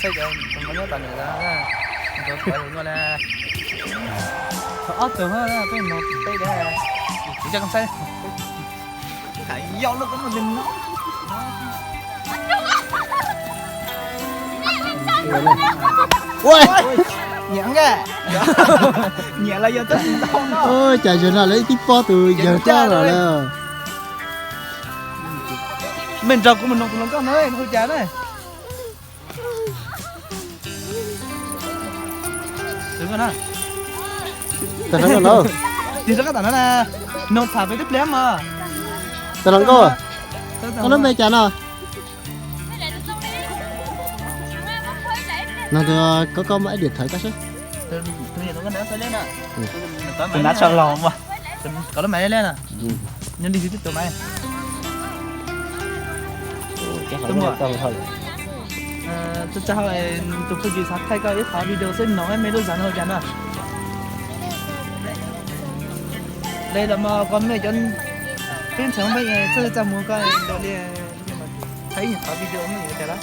Cov nyob tas nws, nws tuav tuav nyob na. Ob tug peb no peb de, kuv coj koj saib. Yog lub koj muaj ntws no. Ua, nyiam nka, nyiam los yog txoj ntau no. Cas zaum no lawv tib pob tus yawg rab los lawm. Mej nrog kuv mus noog tus hluas nkauj no hu cas na. Tus hluas nkauj no, tig rov qab tom no na, noog tham pem twb pliag mas. Tus hluas nkauj, koj lub npe cas no? Nug tus, koj, koj muaj ib diam thawv koj seb. Tus nav tshaj los mas, koj lub mas na. Nyob li twb tus mas. Txaj txaj hau, tus phooj ywg xav thaij koj ib qhov video xwb, noog mej lub zog no hu cas no. Le los mas koj mej cov peb ntxhais Hmoob peb txawj txaj muag koj li, thaij ib qhov video mej yuav cas lawm.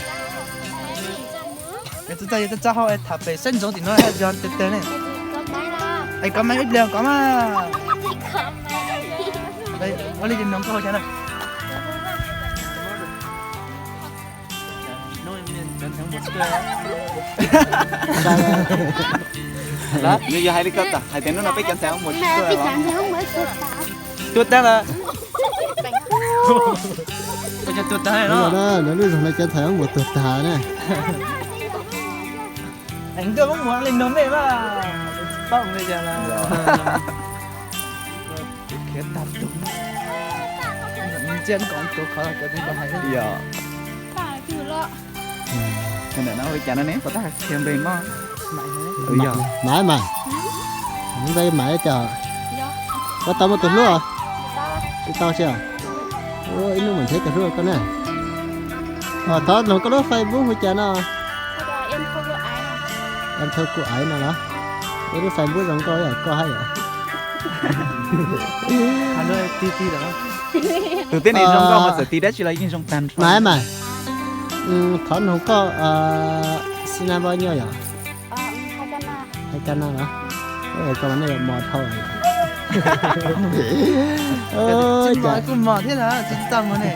Txaj txaj hau tham pem saib ntsoov tim no yog tiag tiag ne. Es kov mas ib pliag kov mas. Ua li ces noog koj hu cas na. Nws yog hais li ko tas, hais tias hnub no peb cov ntxhais Hmoob mus tuaj los. Tuaj tag lawm. Tuaj tag lawm. Lub zog no cov ntxhais Hmoob mus tuag tag na. Tuaj Hmoob mus li no mej mas paub li cas los. Khiav tag tus. Ntsia nkaus tus qhov cov tib ko hais. Yog. Tus ntawm no ua cas no ne, puas tab qhia npe no? Yog. Maiv mas. Npe Maiv cas? Koj tau muaj tus hlub? Tsis tau, tsis tau. Ua ib hnub mam nrhiav tus hlub koj na. Thov noog koj lub Facebook hu cas no? Em Thau Kuj Aiv no los? Ib lub Facebook zoo nkauj ib yam koj hab yom. Tus tib neeg zoo nkauj mas txawm tis dab tsi los yeej zoo tag nrho. Maiv mas, thov noog koj, xib nab npab nyob yom? Hais Kab Naj los? Koj nej mos dhau. Kuj mos thiab, tsis txaj muag ne.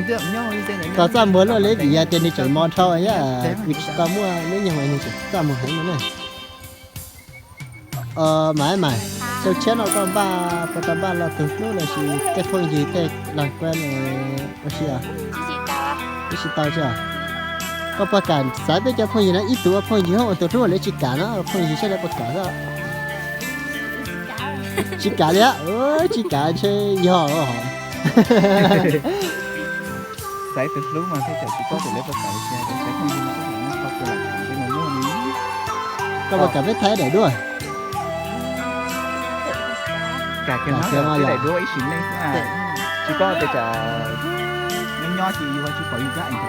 Tsis txaj muag luaj li vim yog tias nws tseem mos dhau, kws tsis tau muaj hnub nyoog mas nws tseem txaj muag heev no na. Maiv mas, xyoo tshiab no koj npaj, puas tau npaj los tus hlub los sis tej phooj ywg tej laag kuab ua si os? Twb tsis tau tsi os. Koj puas kam xaiv peb cov phooj ywg no ib tug ua phooj ywg hos ua tus hlub lawv tsis kam no, phooj ywg sab lawv puas kam xwb? Tsis kam li, tsis kam ntshe yog. Xaiv tus hlub mas thiaj txawm tsis paub tias lawv puas kam li cas, xaiv phooj ywg no, koj puas kam peb thaij daim duab? Kam kiag no, peb daim duab ib sim neej xwb. Tsis paub tias tsam nyob nyob ces yus tsis pom yus kab ees.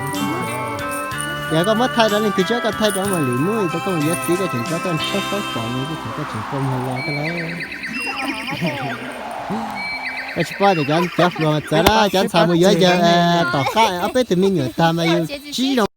Yog koj muab thaij rau leej twg tso, koj thaij rau mas lwm hnub rau koj mus yuav txiv koj tseem tso koj tshawb paub pom mus, koj tseem koj muag los koj lawm. Koj tsis paub tias cov hluas mas txawv na, cov ntxhais mus yuav yawg tom qab ob peb tug me nyuam tag mas yus tsib zoo.